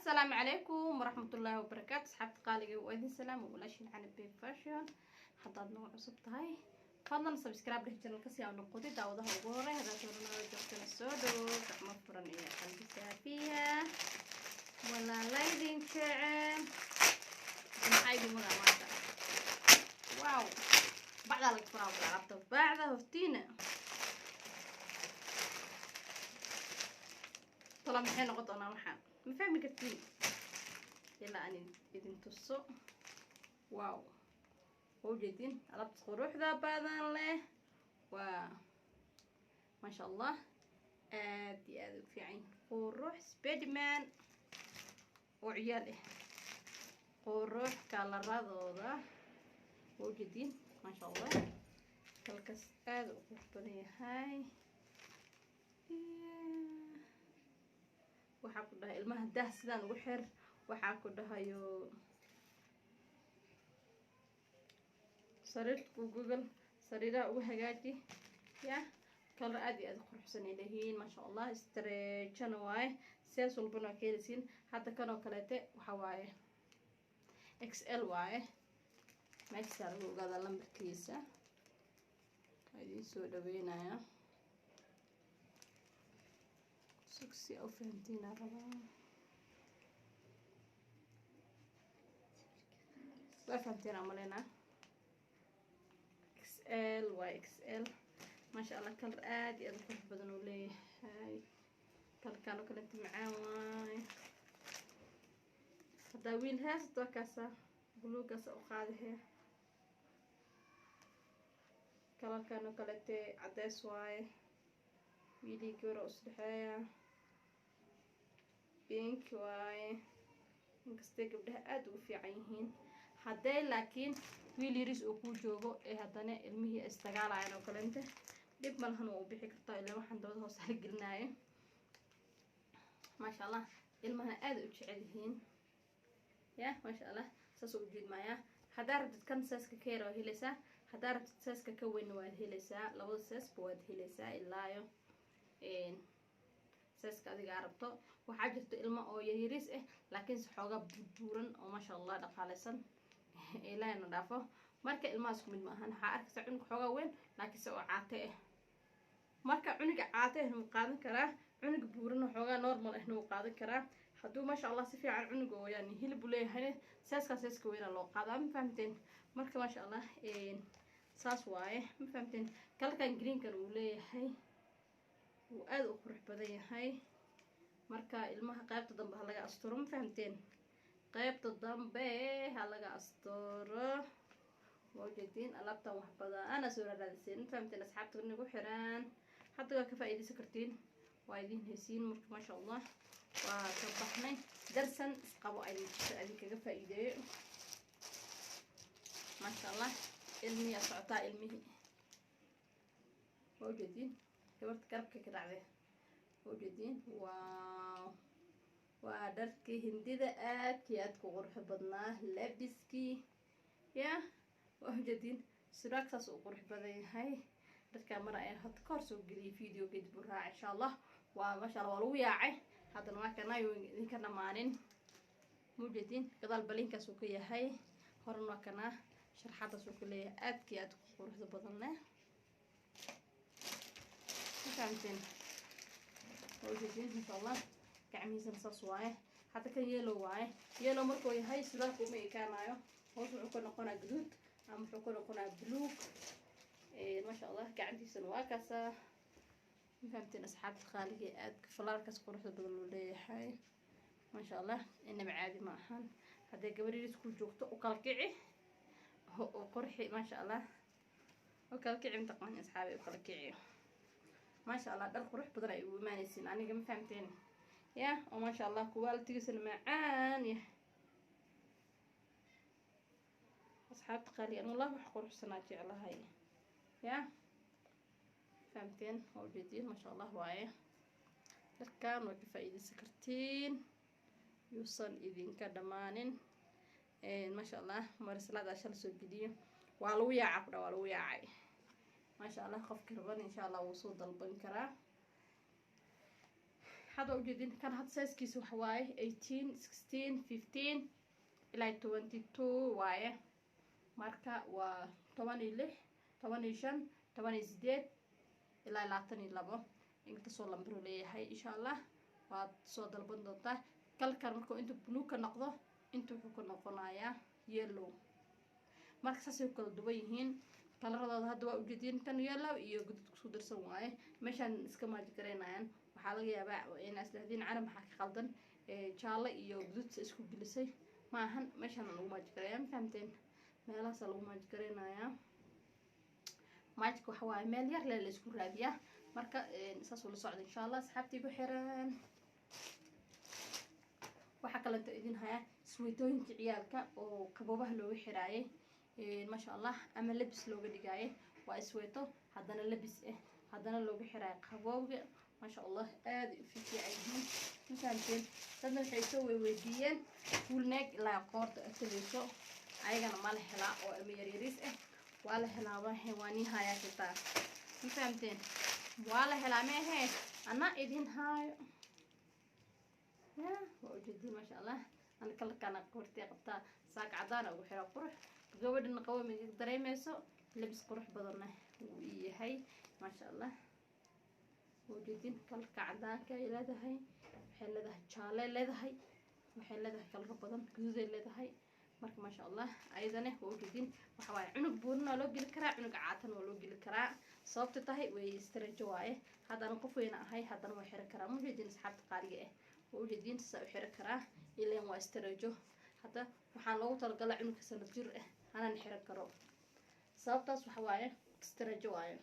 Asalaamu calaykum waraxmatullaahi wabarakaatu. Asxaabta qaaliga, waa idin salaam, walaashin Canabe Fashion. Haddaad nagu cusub tahay, fadlan subscribe dheh channelka si aan noqotay daawadaha ugu horey. Haddaad horanada joogtana, soo dhawo, gacmo furan iyo qalbi saafiya. Walaalaydin jecel, maxaa idin wadaa maanta? Wow, bacdaa laga furaa alaabta, bacda hortiina. Tala maxay noqon doonaa? Waxaan ma fahmi kartiin ilaa aan idin tuso. Wow, waa ujeedin alaabta quruxda badan leh. Waa maasha Allah, aad iyo aad u fiican, qurux Spiderman oo ciyaal ah, qurux kalaradooda waa ujeedin. Maasha Allah, kalkaas aad u qurux badan yahay. Waxaa ku dhahay ilmaha dah sidaan ugu xir, waxaa ku dhahayo sariirta ku google, sariiraha ugu hagaaji. Ya kalar aad iyo aad u quruxsan ay leeyihiin, maasha Allah. Stretchana waaye, sidaas walbana waa ka helisiin. Hadda kan oo kaleete waxa waaye XL waaye, meeshasaa lagu ogaadaa lambarkiisa. Waa idiin soo dhaweynaya, sugsi u fahamtiina rabaa. Waa fahamteen aan maleynaa. XL waa XL. Maasha Allah, kalar aad iyo aad u qurux badan uu leeyahay. Kalarkaan oo kalenta macaan waaye. Haddaa wiil heesato, waa kaasa buluugaasa u qaadahe. Kalarkaan oo kalete cadeys waaye, wiilii gabar oo isdhexeeya. Pink waaye, inkastay gabdhaha aada ugu fiican yihiin hadday, laakiin wiil yariis uu kuu joogo ee haddana ilmihii isdagaalayan oo kalente, dhib malahan, waa u bixi kartaa, ilaa waxaan dabada hoose la gelinaayo. Maasha Allah, ilmahana aada u jecel yihiin. Ya maasha Allah, saas u jeedmaayaa. Haddaa rabtid kan sizeka ka yar waa helaysaa, haddaa rabtid sizeka ka weynna waad helaysaa. Labada sizeba waad helaysaa, ilaayo sizeka adiga aa rabto. Waxaa jirta ilmo oo yaryariis ah, laakiinse xoogaa burbuuran oo maasha Allah dhaqaaleysan, ilaahina dhaafo. Marka ilmahaas ku mid ma ahan. Waxaa arkaysa cunuga xoogaa weyn, laakiinse oo caate ah. Marka cunuga caate ahna wuu qaadan karaa, cunuga buuran oo xoogaa normal ahna wuu qaadan karaa. Hadduu maasha Allah si fiican cunuga oo yani hilib u leeyahay, sizekaa sizeka weyna loo qaadaa. Ma fahamteen? Marka maasha Allah, saas waaye. Ma fahamteen? Kalarkan greenkan uu leeyahay wuu aada u qurux badan yahay. Marka ilmaha qaybta dambe ha laga asturo. Ma fahamteen? Qaybta dambe ha laga asturo. Waa ujeediin alaabtan, wax badan soo raadiseen. Ma fahamteen? Asxaabta nagu xiran, hadda waa ka faa'iidaysan kartiin, waa idiin heysiin. Marka maasha Allah, waa ka baxnay darsan isqabo idinkaga faa'iideeyo. Maasha Allah, ilmihii aa socotaa, ilmihii waa ujeediin. Gabarta garabka ka dhacday waa ujeediin. Wow, waa dharkii Hindida aadkii aadku quruxda badnaa, labiskii. Ya waa ujeediin, suraag saas uu qurux badan yahay. Dharkaa mar ayaan hadda ka hor soo geliyay video, kadib u raaca insha Allah. Waa maasha Allah, waa lagu yaacay. Haddana waa kana idinka dhamaanin. Mujeediin, gadaal balinkaas uu ka yahay, horan waa kana sharxadaas uu ka leeyahay, aadkii aad ku quruxda badan leh. Ma fahamteen? Waa ujeediin, masha Allah. Gacmihiisana saas waaye. Hadda kan yellow waaye. Yellow markuu yahay, suraalka uma ekaanayo, hoos wuxuu ka noqonaa guduud ama wuxuu ka noqonaa buluug. Maasha Allah, gacantiisana waa kaasaa. Ma fahamteen asxaabta qaaliga? Aadka falaarkaas quruxda badan loo leeyahay, maasha Allah, inaba caadi ma ahan. Hadday gabar yaris ku joogto, u kala kici oo qurxi. Maasha Allah, u kala kici, mataqaani asxaabi, u kala kici. Maasha Allah, dhar qurux badan ay ugu imaanaysiin aniga. Ma fahamteen? Ya oo maasha Allah, qualitigiisana macaan yahay. Asxaabta qaaliga, an wallah wax quruxsanaa jeclahay. Ya fahamteen? Waa ujeediin, maasha Allah waaye. Dharkan waa ka faa'iidaysan kartiin, yuusan idinka dhammaanin. Maasha Allah, marislaada shal soo geliyo, waa lagu yaaca ku dha, waa lagu yaacay. Maasha Allah, qofki raban insha Allah wuu soo dalban karaa. Hadda ujeedin kan hadda sizekiisa waxa waaye 18, 16, 15 ilaa 22 waaye. Marka waa 16, 15, 18 ilaa 22, inkastoo lambaru leeyahay. Insha Allah waad soo dalban doontaa. Colorkan markuu inta blue ka noqdo, inta wuxuu ka noqonayaa yellow. Marka saasay ku kala duwan yihiin coloradooda. Hadda waa ujeediin, kan yellow iyo guduud kusku darsan waaye. Meeshaan iska match garaynayaan. Waxaa laga yaabaa inaa isdhahdiin, "Carab, maxaa ka qaldan? Jaalle iyo guduudsa isku gelisay." Ma ahan, meeshaan lagu match garaya. Ma fahamteen? Meelahaasaa lagu match garaynayaa. Matchka waxa waaye meel yar le la isku raadiyaa. Marka saas ula socda, insha Allah, asxaabtii ku xiran. Waxaa kaleeto idin hayaa sweaterooyinka ciyaalka oo qaboobaha looga xiraayay, maasha Allah, ama labis looga dhigaayay. Waa sweater haddana labis ah, haddana looga xiraayo qabowga. Maasha Allah, aada u fiican yihiin. Ma fahamteen? Dadna waxay soo weydiiyeen full neck ilaa qoorta agtagayso, ayagana ma la helaa oo ama yaryariis ah? Waa la helaa. Waa nii hayaa xitaa. Ma fahamteen? Waa la helaa meehe, anaa idin haayo. Ya, waa ujeediin, maasha Allah. Ana colorkaana qortay qabtaa, saak cadaana ugu xira, qurux gabadhana qabo midig dareemeyso, labis qurux badanna wuu ii yahay, maasha Allah. Waa ujeediin, colorka cadaanka ay leedahay, waxay leedahay jaale leedahay, waxay leedahay coloro badan, guduuday leedahay. Marka maasha Allah, ayadana waa ujeediin. Waxa waaye cunug buurin waa loo geli karaa, cunug caatan waa loo geli karaa. Sababta tahay way stretch waaye. Haddana qof weyna ahay, haddana waa xiri karaa. Ma ujeediin, asxaabta qaaliga ah? Waa ujeediin, saa u xiri karaa, ileen waa stretch. Hadda waxaan loogu talagalaa cunugka sanad jir ah hanan xiri karo. Sababtaas waxa waaye stretch waaye.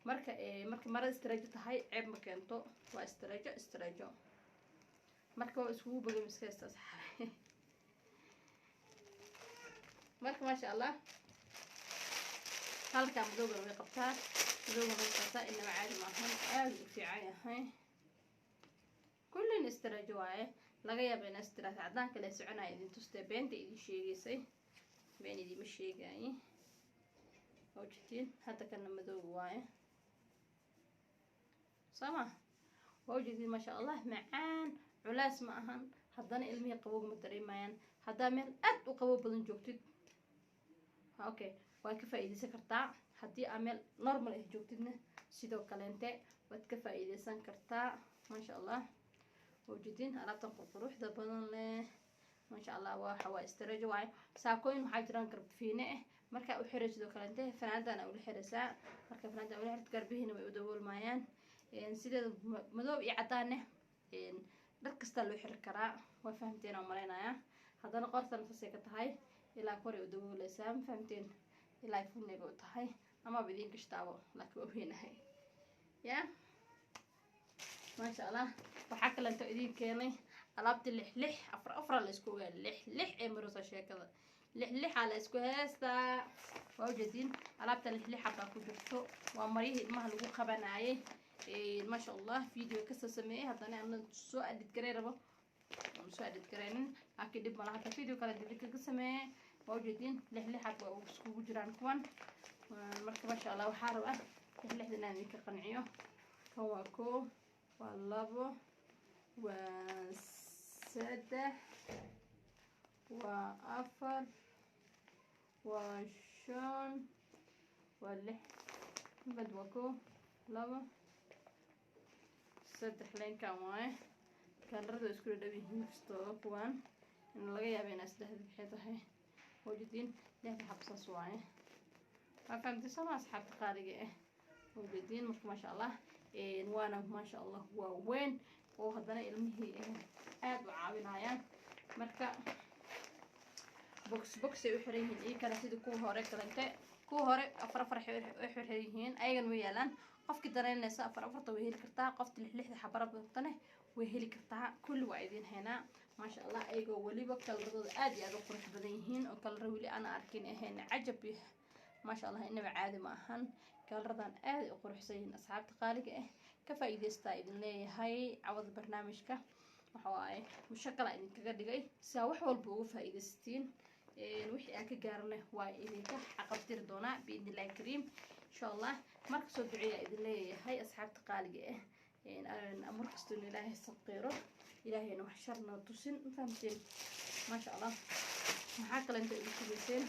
Marka marada stretch tahay, ceeb ma keento. Waa stretch, stretch. Marka waa iskugu bogay miska haysta, asxaabi. Marka maasha Allah, halkaa madowgana way qabtaa, madowgana way qabtaa. Inaba caadi maahan, aada u fiican yahay. Kullin stretch waaye. Laga yaaba inaa istiraahda, "Cadaan kale soconaya idin tustee, beenta idin sheegaysay." Been idima sheegaye. Waa ujeediin, hadda kana madowga waaye, soo ma? Waa ujeediin, maasha Allah. Macaan, culays ma ahan, haddana ilmihii qabowga ma dareemayaan. Haddaa meel aad u qabow badan joogtid, okay, waad ka faa-iideysan kartaa. Haddii aa meel normal ah joogtidna, sidoo kaleente waad ka faa-iideysan kartaa, maasha Allah. Ujeedin alaabtan qurquruxda badan leh, maasha Allah. Waxa waa stretch waaye. Saakooyin waxaa jiraan garbifiine ah. Markaa u xiray, sidoo kaleente fanaanadana ula xiraysaa. Marka fanaanada ula xirta, garbihiina way u daboolmayaan. Sideeda madoob iyo caddaanne dhar kastaa loo xiri karaa. Waa fahamteen oo malaynayaa. Haddana qortana saasay ka tahay, ilaa koray u dabooleysaa. Ma fahamteen? Ilaa full neckga u tahay amaaba idiin gashtaabo, laakiin waa weynahay ya, maasha Allah. Waxaa kaleento idiin keenay alaabta lix lix, afar afra la isku ogaa, lix lix ee marosa. Sheekada lix lixaa la isku heestaa. Waa ujeediin, alaabta lix lix xabaa ku jirto. Waa maryihii ilmaha lagu qabanayay, maasha Allah. Video kasoo sameeyey, haddana ana soo edit garay rabo, soo edit garaynin, laakiin dhib malaha, hata video kale dib kaga sameeyey. Waa ujeediin, lix lix xab waa iskugu jiraan kuwan. Marka maasha Allah, waxaa rabaa lix lixda inaan idinka qanciyo. Kan waa koo, waa labo, waa saddex, waa afar, waa shan, waa lix. Mid waa koo, labo, saddex. Leynkan waaye. Colorada isku dhadhow yihiin kastoo kuwan in laga yaaba inaa saddexda waxay tahay. Wajadiin, lixda xab saas waaye. Waa fahamtay sama, asxaabta qaaliga ah? Wajadiin. Marka maasha Allah, waana maasha Allah, waa weyn oo haddana ilmihii aada u caawinayaan. Marka box box ay u xiran yihiin iyo kale sidii kuwa hore kalente. Kuwa hore afar afar u xiran yihiin, ayagana way yaalaan. Qofkii dareynaysa afar afarta way heli kartaa, qofti lix lixda xabarabtane way heli kartaa. Kulli waa idiin haynaa, maasha Allah, ayagoo weliba coloradooda aada iyo aada u qurux badan yihiin, oo coloro weli ana arkin ahayn. Cajab, maasha Allah, inaba caadi ma ahan. Coloradan aada u quruxsan yihiin. Asxaabta qaaliga ah, ka faa-iideystaa idin leeyahay. Cawada barnaamijka waxa waaye mushakala idinkaga dhigay si aa wax walba uga faa-iideystiin. Wixii aan ka gaarana waa idinka xaqabtiri doonaa, biidni illahi kariim, insha Allah. Marka soo duceeyaa idin leeyahay, asxaabta qaaliga ah. Amar kastoo in Ilaahay saqiiro, Ilaahayna wax sharna tusin. Ma fahamteen? Maasha Allah. Maxaa kale inta igu sugayseen?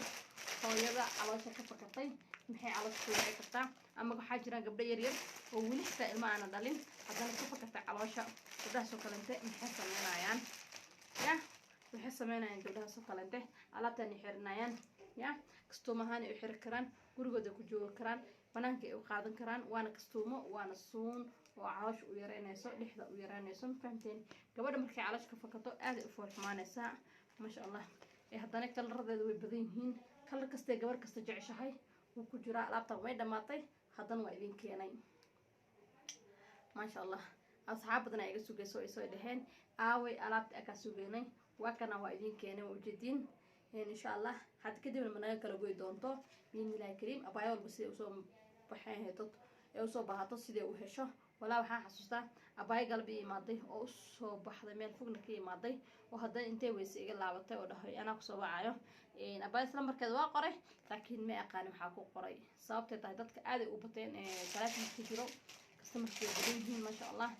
Hooyada caloosha ka fakatay maxay caloosha ku wici kartaa? Ama waxaa jiraan gabdho yaryar oo weli xitaa ilma aana dhalin, haddana ka fakatay caloosha. Gabdhahaasoo kalente maxay sameynayaan? Ya, waxay sameynayaan gabdhahaasoo kalente alaabtaan ay xirinayaan. Ya, kastuumahaan ay u xiri karaan, gurigooda ku joogi karaan, banaanka ay u qaadan karaan. Waana kastuumo, waana suun oo caloosha u yareynayso, dhexda u yareynayso. Ma fahamteen? Gabadha markay caloosha ka fakato aaday u fool xumaanaysaa. Maasha Allah. Ee haddana kalaradeeda way badan yihiin. Kalar kastee gabar kasta jeceshahay wuu ku jiraa. Alaabtan way dhammaatay, haddana waa idin keenay. Maasha Allah. Asxaab badan aa iga sugayso, ay soo dhaheen: "Aaway alaabta akaa sugeynay?" Waa kana, waa idin keenay, waa ujeediin. Insha Allah hadda kadibna ma naga kala goy doonto, biidnillahi kariim. Abaayo walba siday usoo baxeen dad ee usoo baahato, siday u hesho. Walaa, waxaan xasuustaa abaayo galbi imaaday oo usoo baxday meel fogna ka imaaday, oo haddana intay weyse iga laabatay oo dhahay: "Anaa kusoo wacayo." Abaayo isla markeeda waa qoray, laakiin ma aqaanin waxaa ku qoray. Sababtay tahay, dadka aaday u bateen, taleefonka ku jiro customerka way badan yihiin, maasha Allah.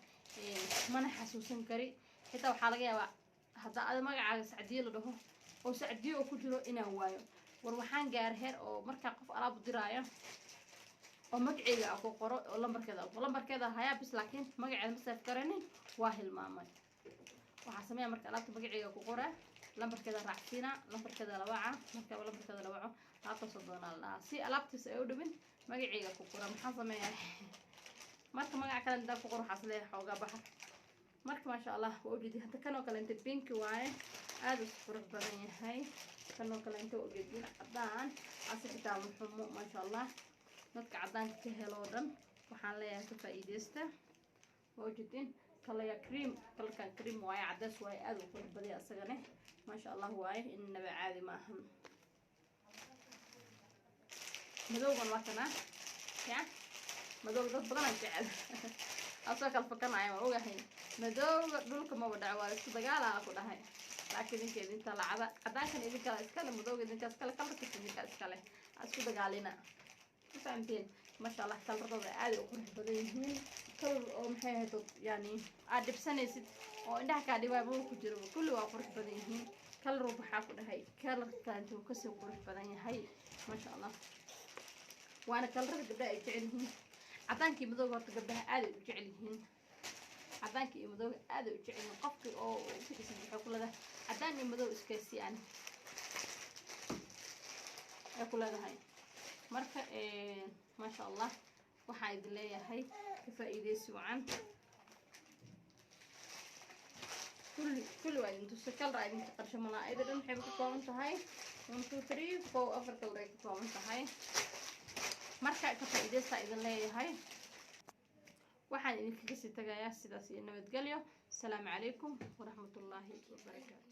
Mana xasuusan kari. Xitaa waxaa laga yaabaa hadda ada magacaaga Sacdiye la dhaho oo Sacdiye oo ku jiro inaan waayo. War, waxaan gaar heer oo markaa qof alaab u diraayo oo magaceyga a ku qoro oo lambarkeeda lambarkeeda hayaa bis, laakiin magaceeda ma save garanin, waa hilmaamay. Waxaa sameeya marka alaabta magaceyga ku qoraa, lambarkeeda raacsiina, lambarkeeda la waca. Marka lambarkeeda la waco, alaabtaasoo doonaa la dhahaa, si alaabtiisa ay u dhibin. Magaceyga ku qora. Maxaan sameeyaa marka magaca kale intaa ku qor? Waxaas leeyahay xoogaa baxar. Marka maasha Allah, waa ujeedi. Hadda kanoo kale inta pink waaye, aada isu qurux badan yahay. Kanoo kale inta waa ujeedin, cadaan ase xitaa muxumo. Maasha Allah. Dadka cadaanka ka helo oo dhan waxaan leeyahay ka faa'iideysta. Waa ujeedin kalaya cream, kalarkan cream waaye, cadeys waaye, aada u qurux badaya isagane. Maasha Allah waaye, innaba caadi ma ahan. Madowgan waa kana. Ya, madowga dad badanaa jecel, asoo kala fakanaya waa ogahay. Madowga dhulka maba dhaco, waa isku dagaalaa ku dhahay. Laakiin idinka idinta lacada, cadaankan idinkala iskale, madowga idinka iskale, kalarkiisa idinka iskale, ha isku dagaalina. Ma fahamteen? Maasha Allah, kalaradooda aaday u qurux badan yihiin. Kalar oo maxay ahayd, yani aad dhibsanaysid oo indhaha kaa dhibaay maba ku jiro. Kulli waa qurux badan yihiin. Kalar waxaa ku dhahay kalarka kalenta wuu kasii qurux badan yahay. Maasha Allah. Waana kalarada gabdhaha ay jecel yihiin, cadaankii madowga. Horta gabdhaha aaday u jecel yihiin cadaanka iyo madowga, aaday u jecel yihiin. Qofkii oo u fixisid waxay ku leedahay cadaan iyo madow iskaysi ani ay ku leedahay. Marka maasha Allah, waxaan idin leeyahay ka faa'iideysi wacan. Kulli kulli waa idin tusay. Kalar idinka qarsho malaa. Ayada dhan waxayba ka kooban tahay one, two, three, four, afar kalar ay ka kooban tahay. Marka ka faa'iideysta idin leeyahay. Waxaan idinkaga sii tagayaa sidaas iyo nabadgelyo. Asalaamu calaykum waraxmatullaahi wabarakaatu.